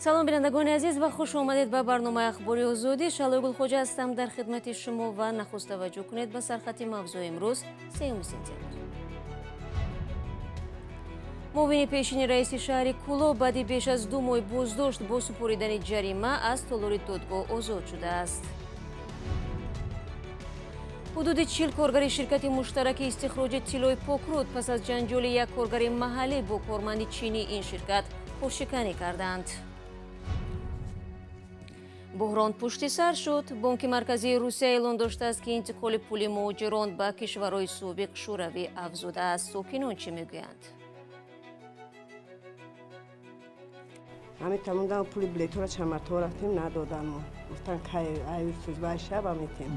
Салом, бинандагони азиз, ва хуш омадед ба барномаи Ахбори Озодӣ. Шаҳлои Гулхоҷа ҳастам дар хидмати шумо ва нахуст таваҷҷӯҳ кунед ба сархати мавзӯи имрӯз, 3 сентябр. Муовини пешини раиси шаҳри Кӯлоб баъди беш аз 2 моҳ боздошт бо супоридани ҷарима аз толори додгоҳ озод шудааст. Ҳудуди 40 коргари ширкати муштараки истихроҷи тиллои Покруд пас аз ҷанҷоли як коргари маҳаллӣ бо корманди чинии ин ширкат хуршиканӣ карданд. Буҳрон пушти сар шуд. Бонки марказии Русия эълон доштааст, ки интиқоли пули муҳоҷирон ба кишварҳои собиқ Шӯравӣ афзудааст. Сокинон чӣ мегӯянд? Ҳамин тамомдан пули билетҳоро чанд маротиба рафтем, надодан мо. Гуфтан кай ай сӯзбай шаба метем.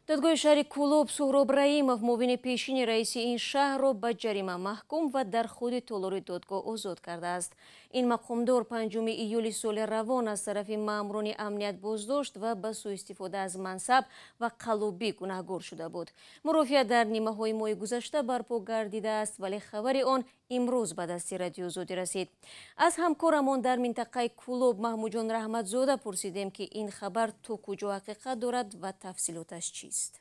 Додгоҳи шаҳри Кӯлоб Суҳроб Раимов, муовини пешини раиси ин шаҳрро ба ҷарима маҳкум ва дар худи толори додгоҳ озод кардааст. Ин мақомдор 5 июли соли равон аз тарафи маъмурони амният боздошт ва ба сӯистифода аз мансаб ва қаллобӣ гунаҳгор шуда буд. Мурофиа дар нимаҳои моҳи гузашта барпо гардидааст, вале хабари он имрӯз ба дасти Радиои Озодӣ расид. Аз ҳамкорамон дар минтақаи Кӯлоб Маҳмудҷон Раҳматзода пурсидем, ки ин хабар то куҷо ҳақиқат дорад ва тафсилоташ чист.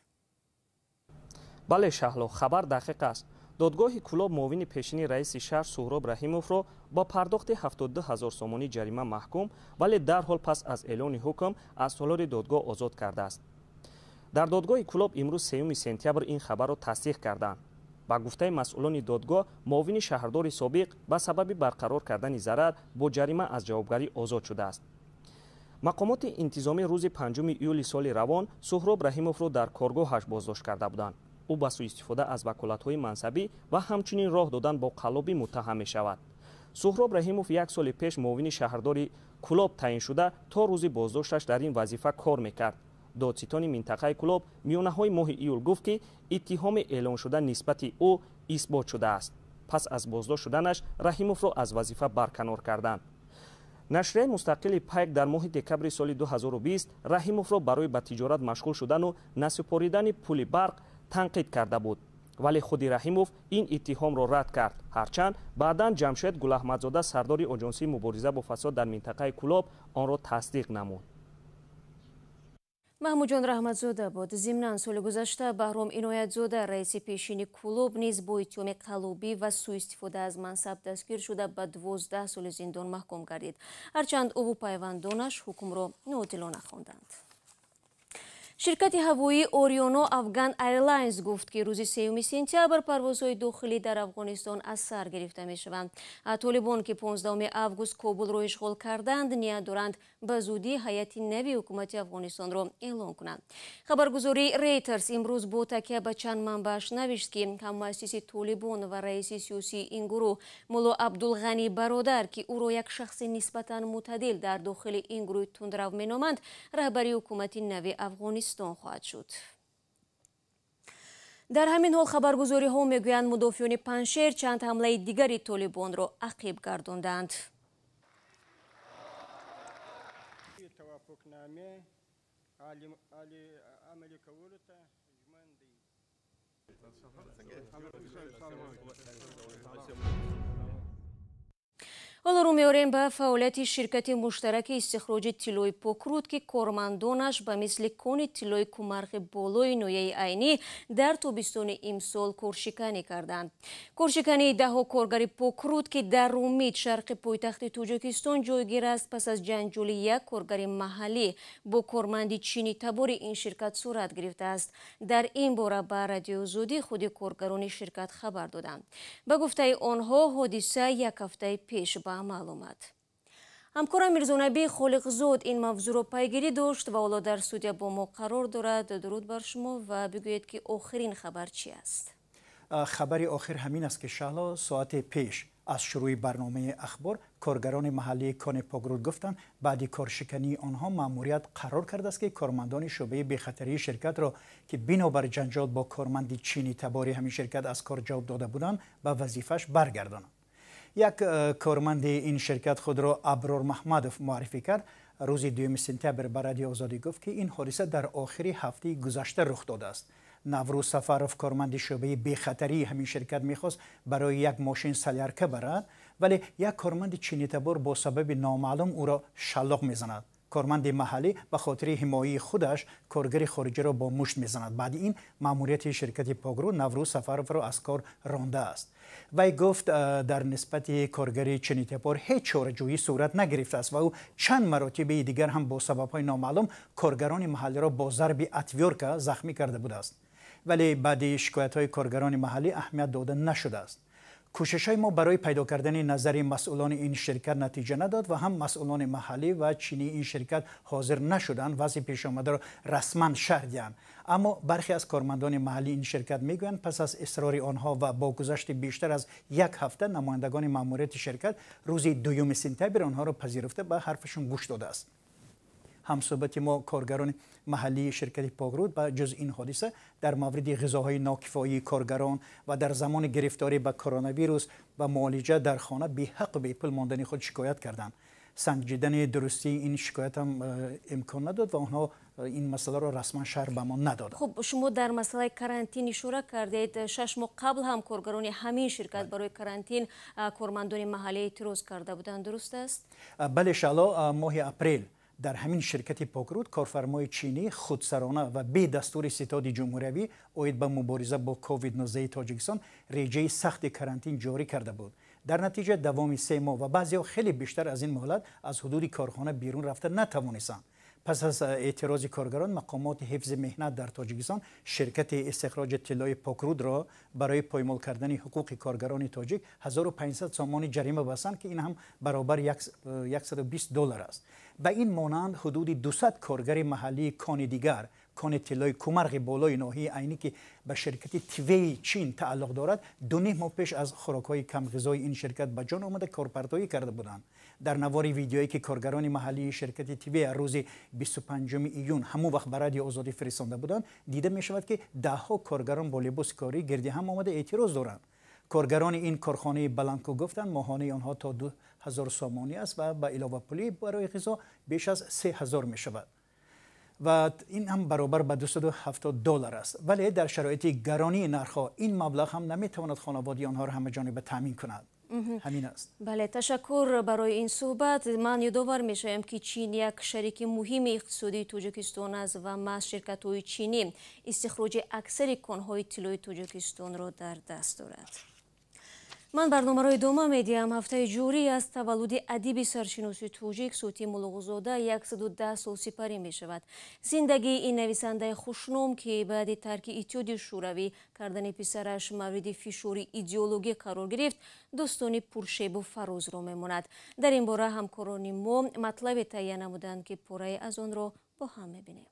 Бале, Шаҳло, хабар дақиқ аст. Додгоҳи Кӯлоб муовини пешини раиси шаҳр Суҳроб Раҳимовро бо пардохти 72 ҳазор сомонӣ ҷарима маҳкум, вале дарҳол пас аз эълони ҳукм аз толори додгоҳ озод кардааст. Дар додгоҳи Кӯлоб имрӯз 3 сентябр ин хабарро тасдиқ карданд. Ба гуфтаи масъулони додгоҳ, муовини шаҳрдори собиқ ба сабаби барқарор кардани зарар бо ҷарима аз ҷавобгарӣ озод шудааст. Мақомоти интизомӣ рӯзи 5 июли соли равон Суҳроб Раҳимовро дар коргоҳаш боздошт карда буданд. Ӯ ба сӯистифода аз ваколатҳои мансабӣ ва ҳамчунин роҳ додан бо қаллобӣ муттаҳам мешавад. Суҳроб Раҳимов як соли пеш муовини шаҳрдори Кӯлоб таъин шуда, то рӯзи боздошташ дар ин вазифа кор мекард. Додситони минтақаи Кӯлоб миёнаҳои моҳи июл гуфт, ки иттиҳоми эълоншуда нисбати ӯ исбот шудааст. Пас аз боздошт шуданаш Раҳимовро аз вазифа барканор карданд. Нашрияи мустақили Пайк дар моҳи декабри соли 2020 Раҳимовро барои ба тиҷорат машғул шудану насупоридани пули барқ танқид карда буд. Вале худи Раҳимов ин иттиҳомро рад кард. Ҳарчанд баъдан Ҷамшед Гулаҳмадзода, сардори оҷонсии мубориза бо фасод дар минтақаи Кӯлоб, онро тасдиқ намуд. Маҳмудҷон Раҳматзода буд. Зимнан соли гузашта Баҳром Иноятзода, раиси пешини Кӯлоб, низ бо иттиҳоми қаллобӣ ва сӯистифода аз мансаб дастгир шуда ба 12 соли зиндон маҳкум гардид. Ҳарчанд ӯву пайвандонаш ҳукмро ноодилона хонданд. Ширкати ҳавоии Орионо Афган Airlines гуфт, ки рӯзи 3 сентябр парвозҳои дохилӣ дар Афғонистон аз сар гирифта мешаванд. Толибон, ки 15 август Кобулро ишғол карданд, ният доранд ба зудӣ ҳайати нави ҳукумати Афғонистонро эълон кунанд. Хабаргузории Рейтерс имрӯз бо такя ба чанд манбааш навишт, ки ҳаммуассиси Толибон ва раиси сиёсии ин гурӯҳ Мулло Абдулғанӣ Бародар, ки ӯро як шахси нисбатан мӯътадил дар дохили ин гурӯҳи тундрав меноманд, раҳбари ҳукумати нави Афғонистон хоҳад шуд. Дар ҳамин ҳол хабаргузориҳо мегӯянд, мудофиёни Панҷшер чанд ҳамлаи дигари толибонро ақиб гардонданд. Ҳоло рӯ меорем ба фаъолияти ширкати муштараки истихроҷи тиллои Покруд, ки кормандонаш ба мисли кони тиллои Кумархи болои ноҳияи Айнӣ дар тобистони имсол коршиканӣ карданд. Коршикании даҳҳо коргари Покруд, ки дар Румид, шарқи пойтахти Тоҷикистон ҷойгир аст, пас аз ҷанҷоли як коргари маҳаллӣ бо корманди чини табори ин ширкат сурат гирифтааст. Дар ин бора ба Радиои Озодӣ худи коргарони ширкат хабар доданд. Ба гуфтаи онҳо, ҳодиса як ҳафтаи пеш ба амал омад. Ҳамкорам Мирзонаби Холиқзод ин мавзӯъро пайгирӣ дошт ва ҳоло дар студия бо мо қарор дорад. Дуруд бар шумо ва бигӯед, ки охирин хабар чи аст? Хабари охир ҳамин аст, ки Шаҳло, соати пеш аз шурӯи барномаи Ахбор коргарони маҳаллии кони Покруд гуфтанд, баъди коршикании онҳо маъмурият қарор кардааст, ки кормандони шӯъбаи бехатарии ширкатро, ки бинобар ҷанҷол бо корманди чини табори ҳамин ширкат аз кор ҷавоб дода буданд, ба вазифааш баргардонанд. Як корманди ин ширкат худро Аброр Маҳмадов муаррифӣ кард. Рӯзи 2 сентябр ба Радиои Озодӣ гуфт, ки ин ҳодиса дар охири ҳафтаи гузашта рух додааст. Наврӯз Сафаров, корманди шӯъбаи бехатарии ҳамин ширкат, мехост барои як мошин солярка барад, Вале як корманди чинитабор бо сабаби номаълум ӯро шаллоқ мезанад. Корманди маҳаллӣ ба хотири ҳимояи худаш коргари хориҷиро бо мушт мезанад. Баъди ин маъмурияти ширкати Покруд Наврӯз Сафаровро аз кор рондааст. Вай гуфт, дар нисбати коргари чинитабор ҳеҷ чораҷӯӣ сурат нагирифтааст ва ӯ чанд маротибаи дигар ҳам бо сабабҳои номаълум коргарони маҳаллиро бо зарби отвёрка захмӣ карда будааст. Вале баъди шикоятҳои коргарони маҳаллӣ аҳамият дода нашудааст. Кӯшишҳои мо барои пайдо кардани назари масъулони ин ширкат натиҷа надод ва ҳам масъулони маҳаллӣ ва чинии ин ширкат ҳозир нашуданд вазъи пешомадаро расман шарҳ диҳанд. Аммо бархе аз кормандони маҳаллии ин ширкат мегӯянд, пас аз исрори онҳо ва бо гузашти бештар аз як ҳафта намояндагони маъмурияти ширкат рӯзи 2 сентябр онҳоро пазируфта ба ҳарфашон гӯш додааст. Ҳамсӯҳбати мо коргарони маҳаллии ширкати Покруд ба ҷуз ин ҳодиса дар мавриди ғизоҳои нокифоии коргарон ва дар замони гирифторӣ ба коронавирус ва муолиҷа дар хона беҳаққу бепул мондани худ шикоят карданд. Санҷидани дурустии ин шикоят ҳам имкон надод ва онҳо ин масъаларо расман шарҳ ба мо надоданд. Хуб, шумо дар масъалаи карантин ишора кардед. 6 моҳ қабл ҳам коргарони ҳамин ширкат барои карантин кормандони маҳаллӣ эътироз карда буданд, дуруст аст? Бале, Шаҳло, моҳи апрел дар ҳамин ширкати Покруд корфармои чинӣ худсарона ва бе дастури ситоди ҷумҳуриявӣ оид ба мубориза бо ковид-19 Тоҷикистон реҷаи сахти карантин ҷорӣ карда буд. Дар натиҷа давоми 3 моҳ ва баъзеҳо хеле бештар аз ин муҳлат аз ҳудуди корхона берун рафта натавонистанд. Пас аз эътирози коргарон мақомоти ҳифзи меҳнат дар Тоҷикистон ширкати истихроҷи тиллои Покрудро барои поймол кардани ҳуқуқи коргарони тоҷик 1500 сомонӣ ҷарима бастанд, ки ин ҳам баробар 120 доллар аст. Ба ин монанд ҳудуди 200 коргари маҳаллии кони дигар, кони тиллои Кумарғи болои ноҳияи Айнӣ, ки ба ширкати Тивеи Чин тааллуқ дорад, 2.5 моҳ пеш аз хӯрокҳои камғизои ин ширкат ба ҷон омада корпартоӣ карда буданд. Дар навори видеое, ки коргарони маҳаллии ширкати Тивея рӯзи 25 июн ҳамон вақт ба Радиои Озодӣ фиристонда буданд, дида мешавад, ки даҳҳо коргарон бо либоси корӣ гирди ҳам омада эътироз доранд. Коргарони ин корхонаи баландкӯ гуфтанд, моҳонаи онҳо то 2000 сомонӣ аст ва ба иловапулӣ барои ғизо беш аз 3000 мешавад ва ин ҳам баробар ба 270 доллар аст. Вале дар шароити гаронии нархҳо ин маблағ ҳам наметавонад хонаводаи онҳоро ҳамаҷониба таъмин кунад. Ҳамин аст. Бале, ташаккур барои ин суҳбат. Ман ёдовар мешавам, ки Чин як шарики муҳими иқтисодии Тоҷикистон аст ва маҳз ширкатҳои чинӣ истихроҷи аксари конҳои тиллои Тоҷикистонро дар даст дорад. Ман барномаро идома медиҳам. Ҳафтаи ҷорӣ аз таваллуди адиби саршиноси тоҷик Сотим Улуғзода 110 сол сипарӣ мешавад. Зиндагии ин нависандаи хушном, ки баъди тарки Иттиҳоди Шӯравӣ кардани писараш мавриди фишори идеологӣ қарор гирифт, дӯстони пуршебу фарозро мемонад. Дар ин бора ҳамкорони мо матлабе таҳия намуданд, ки пуррае аз онро бо ҳам мебинем.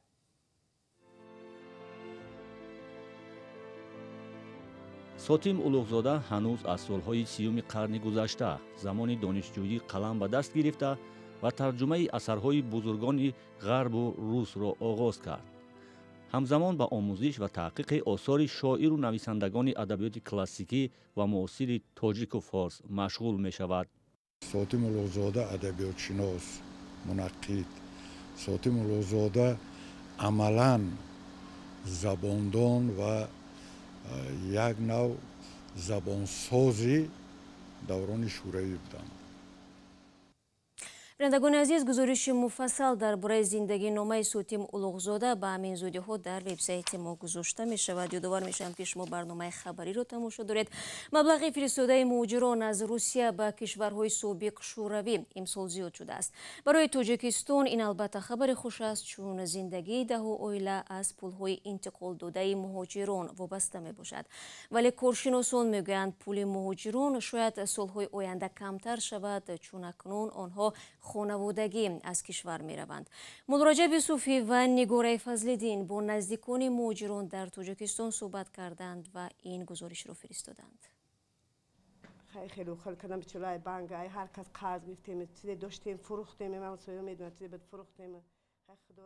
Сотим Улуғзода ҳанӯз аз солҳои 30-уми қарни гузашта замони донишҷӯӣ қалам ба даст гирифта ва тарҷумаи асарҳои бузургони ғарбу русро оғоз кард. Ҳамзамон ба омӯзиш ва таҳқиқи осори шоиру нависандагони адабиёти классикӣ ва муосири тоҷику форс машғул мешавад. Сотим Улуғзода адабиётшинос, мунаққид. Сотим Улуғзода амалан забондон ва як нав забонсози даврони шӯравӣ буданд. Бинандагони азиз, гузориши муфассал дар бораи зиндагиномаи Сотим Улуғзода ба ҳамин зудиҳо дар вебсайти мо гузошта мешавад. Ёдовар мешавам, ки шумо барномаи хабариро тамошо доред. Маблағи фиристодаи муҳоҷирон аз Русия ба кишварҳои собиқ шӯравӣ имсол зиёд шудааст. Барои Тоҷикистон ин албатта хабари хуш аст, чун зиндагии даҳу оила аз пулҳои интиқолдодаи муҳоҷирон вобаста мебошад. Вале коршиносон мегӯянд, пули муҳоҷирон шояд солҳои оянда камтар шавад, чун акнун онҳо хонаводагӣ аз кишвар мераванд. Муллораҷаб Юсуфӣ ва Нигораи Фазлиддин бо наздикони муҳоҷирон дар Тоҷикистон суҳбат карданд ва ин гузоришро фиристоданд. Хеле хел кардам, бечораи банк, ай ҳар кас қарз гирифтем, чизе доштем, фурӯхтем, ман соя медонам, чизе бад фурӯхтем.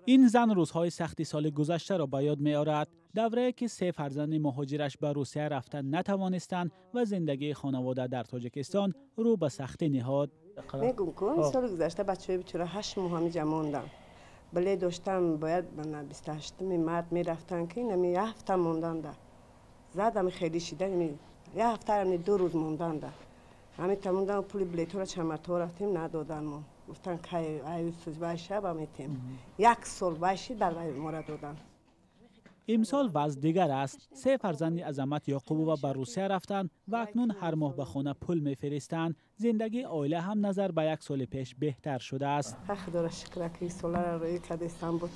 Ин зан рӯзҳои сахти соли гузаштаро ба ёд меорад, даврае ки се фарзанди муҳоҷираш ба Русия рафта натавонистанд ва зиндагии хонавода дар Тоҷикистон рӯ ба сахтӣ ниҳод. Мегум ку соли гузашта бачаҳои бечора 8 моҳ ҳамиҷа мондам. Бале доштам, бояд 28 март мерафтанд, ки нами як ҳафта монданда. Задам хеле шида, як ҳафта 2 рӯз монданда. Ҳамин тамондан пули билетҳоро чанд маротиба рафтем, надодан мо. Гуфтан кай аюсуз вай шаба метем. Як сол вай шид, бар вай мора додан. Имсол вазъ дигар аст. Се фарзанди Азамат Ёқубова ба Русия рафтанд ва акнун ҳар моҳ ба хона пул мефиристанд. Зиндагии оила ҳам назар ба як соли пеш беҳтар шудааст. Худоро шукр, ки солара рӯй кардестам, бо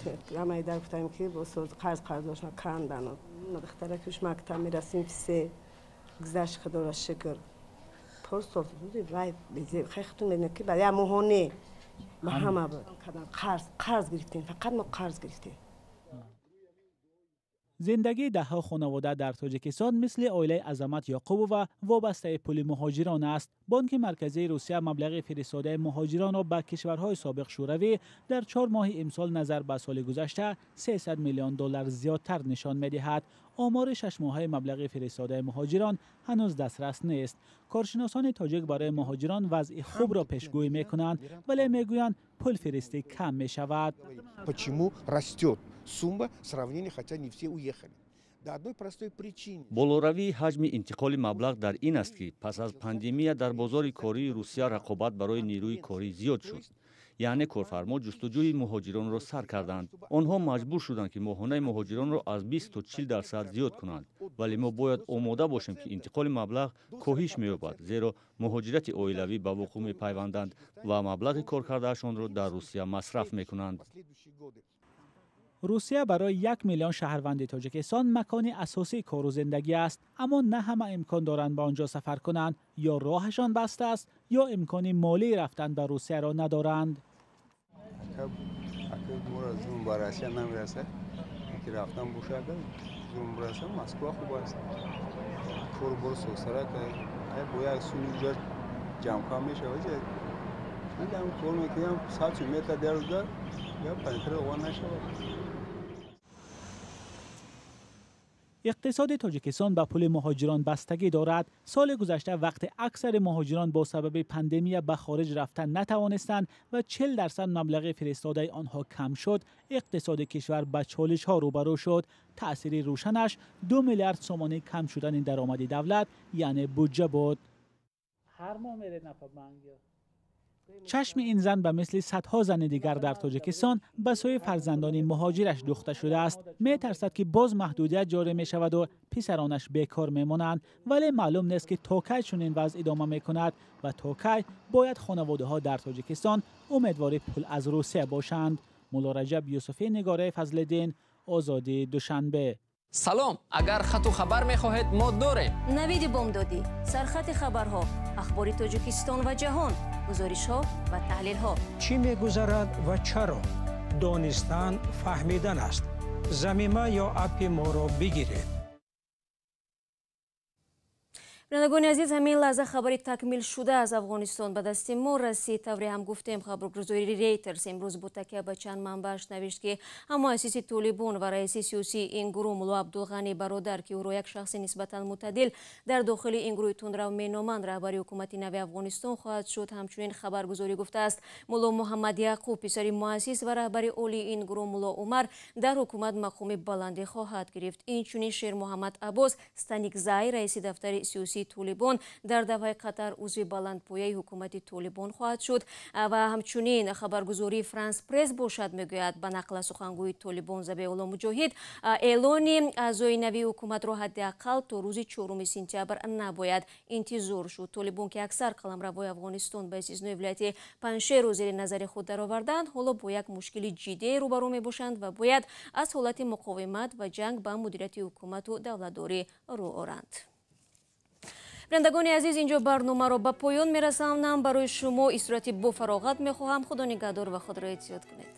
ҳамаи дар гуфтам, ки бо қарз қарздошна кандан. Духтаракуш мактаб мерасим, се гузашт, худоро шукр. Пор сол вай хай худтон медонед, ки ба як моҳо не, ба ҳама қарз қарз гирифтем, фақат мо қарз гирифтем. Зиндагии даҳҳо хонавода дар Тоҷикистон мисли оилаи Азамат Ёқубова вобастаи пули муҳоҷирон аст. Бонки Марказии Русия маблағи фиристодаи муҳоҷиронро ба кишварҳои собиқ Шӯравӣ дар 4 моҳи имсол назар ба соли гузашта 300 миллион доллар зиёдтар нишон медиҳад. Омори шашмоҳаи маблағи фиристодаи муҳоҷирон ҳанӯз дастрас нест. Коршиносони тоҷик барои муҳоҷирон вазъи хубро пешгӯӣ мекунанд, вале мегӯянд, пулфиристӣ кам мешавад. Почему растет сумма сравнения, хотя не все уехали? До одной простой причине. Болоравии ҳаҷми интиқоли маблағ дар ин аст, ки пас аз пандемия дар бозори кории Русия рақобат барои нерӯи корӣ зиёд шуд, яъне корфармо ҷустуҷӯи муҳоҷиронро сар карданд. Онҳо маҷбур шуданд, ки моҳонаи муҳоҷиронро аз 20 то 40% зиёд кунанд. Вале мо бояд омода бошем, ки интиқоли маблағ коҳиш меёбад, зеро муҳоҷирати оилавӣ ба вуқӯъ мепайванданд ва маблағи коркардаашонро дар Русия масраф мекунанд. Русия барои 1 миллион шаҳрванди Тоҷикистон макони асосии кору зиндагӣ аст, аммо на ҳама имкон доранд ба он ҷо сафар кунанд. Ё роҳашон баста аст, ё имкони молии рафтан ба Русияро надоранд. Ба Россия намерасад, ки рафтан бошад, зум бираса, Москва хуб аст, кор бор сосарак, бо як суми ҷа ҷамъкам мешавад, кор мекунам, 100 метр дар рӯза я панитра оға нашавад. Иқтисоди Тоҷикистон ба пули муҳоҷирон бастагӣ дорад. Соли гузашта, вақте аксари муҳоҷирон бо сабаби пандемия ба хориҷ рафтан натавонистанд ва 40% маблағи фиристодаи онҳо кам шуд, иқтисоди кишвар ба чолишҳо рӯбарӯ шуд. Таъсири рӯшанаш 2 миллиард сомонӣ кам шудани даромади давлат, яъне буҷа буд. Чашми ин зан ба мисли садҳо зани дигар дар Тоҷикистон ба сӯи фарзандони муҳоҷираш духта шудааст. Метарсад, ки боз маҳдудият ҷорӣ мешаваду писаронаш бекор мемонанд. Вале маълум нест, ки то кай чунин вазъ идома мекунад ва то кай бояд хонаводаҳо дар Тоҷикистон умедвори пул аз Русия бошанд. Муллораҷаб Юсуфӣ, Нигораи Фазлиддин, Озодӣ, Душанбе. Салом, агар хату хабар мехоҳед, мо дорем. Навиди бомдодӣ, сархати хабарҳо, ахбори Тоҷикистон ва ҷаҳон, гузоришҳо ва таҳлилҳо. Чӣ мегузарад ва чаро? Донистан фаҳмидан аст. Замима ё аппи моро бигиред. Бинандагони азиз, ҳамин лаҳза хабари такмилшуда аз Афғонистон ба дасти мо расид. Тавре ҳам гуфтем, хабаргузории Рейтерс имрӯз бо такя ба чанд манбааш навишт, ки муассиси Толибон ва раиси сиёсии ин гурӯҳ, Мулло Абдулғанӣ Бародар, ки ӯро як шахси нисбатан мӯътадил дар дохили ин гурӯҳи тундрав меноманд, раҳбари ҳукумати нави Афғонистон хоҳад шуд. Ҳамчунин хабаргузорӣ гуфтааст, Мулло Муҳаммад Яъқуб, писари муассис ва раҳбари олии ин гурӯҳ, Мулло Умар, дар ҳукумат мақоми баландӣ хоҳад гирифт. Инчунин Шермуҳаммад Аббос Станикзай, раиси дафтари сиёсии Толибон, дар Доҳаи Қатар узви баландпояи ҳукумати Толибон хоҳад шуд. Ва ҳамчунин хабаргузории Франс Пресс бошад, мегӯяд, ба нақл аз сухангӯи Толибон Забеулло Муҷоҳид, эълони аъзои нави ҳукуматро ҳадди ақал то рӯзи 4 сентябр набояд интизор шуд. Толибон, ки аксар қаламравҳои Афғонистон ба истиснои вилояти Панҷшерро зери назари худ дароварданд, ҳоло бо як мушкили ҷиддие рӯбарӯ мебошанд ва бояд аз ҳолати муқовимат ва ҷанг ба мудирияти ҳукумату давлатдорӣ рӯ оранд. Бинандагони азиз, инҷо барномаро ба поён мерасонам. Барои шумо истироҳати бофароғат мехоҳам. Худо нигаҳдор ва худро эҳтиёт кунед.